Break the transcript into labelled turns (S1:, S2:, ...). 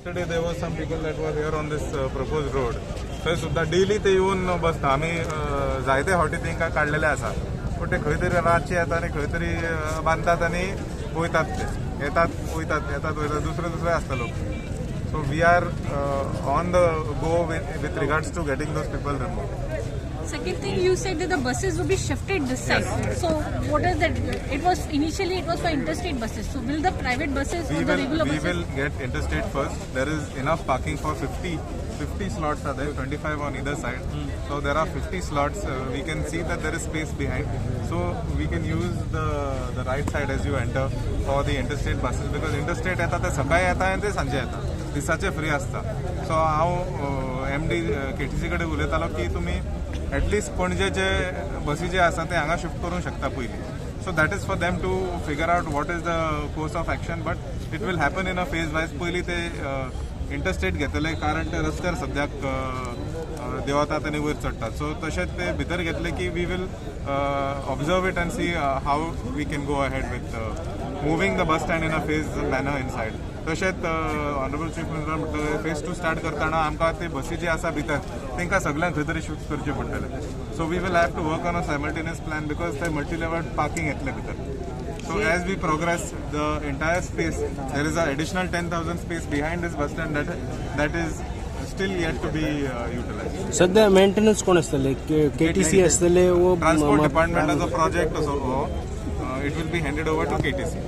S1: Yesterday there was some people that were here on this proposed road. थंय सुद्दां daily ते येवन बसता. आमी जायते फावटी तांकां काडलेले आसा, पूण ते खंय तरी रातचे येता आनी खंय तरी बांदतात आनी वयतात. ते येतात, वयतात, येतात, वयतात, दुसरे दुसरे आसता लोक. So we are on the go with regards to getting those people remove.
S2: Second thing, you said that the buses will be shifted this side. So what is that? It was initially, it was for interstate buses. So will the private buses
S1: We
S2: or the
S1: will
S2: regular
S1: we
S2: buses?
S1: Will get interstate first. There is enough parking for 50 slots are there, 25 on either side. So there are 50 slots. We can see that there is space behind. So we can use the right side as you enter for the interstate buses, because interstate येता ते सकाळी येता आनी ते सांजे येता, दिसाचे free आसता. सो हांव एमडी केटीसी कडेन उलयतालो की तुमी एटलिस्ट पणजेचे बसी जे आसा ते हांगा शिफ्ट करूंक शकता पयलीं. So that is for them to figure out what is the course of action, but it will happen in a phase wise. पयलीं ते इंटरस्टेट घेतले, कारण ते रस्त्यार सद्याक देंवतात आनी वयर चडटात. सो तशेंच ते भितर घेतले की we will observe it and see how we can go ahead with moving the bus stand in a phase manner inside. तशेंच ऑनरेबल चीफ मिनिस्टर म्हटलं, फेज टू स्टार्ट करतना आमकां ते बसी जे आसा भितर, तांकां सगळ्यांक खंय तरी शिफ्ट करचे पडटले. So we will have to work on a simultaneous plan, because ते मल्टी लेवल पार्किंग येतले भितर. So as we progress, the entire space, there is an additional 10,000 space behind this bus stand that is still yet to be utilized.
S3: सध्या maintenance कोण आसतले? KTC आसतले वो
S1: transport डिपार्टमेंटाचो project असो हो, it will be handed over to KTC.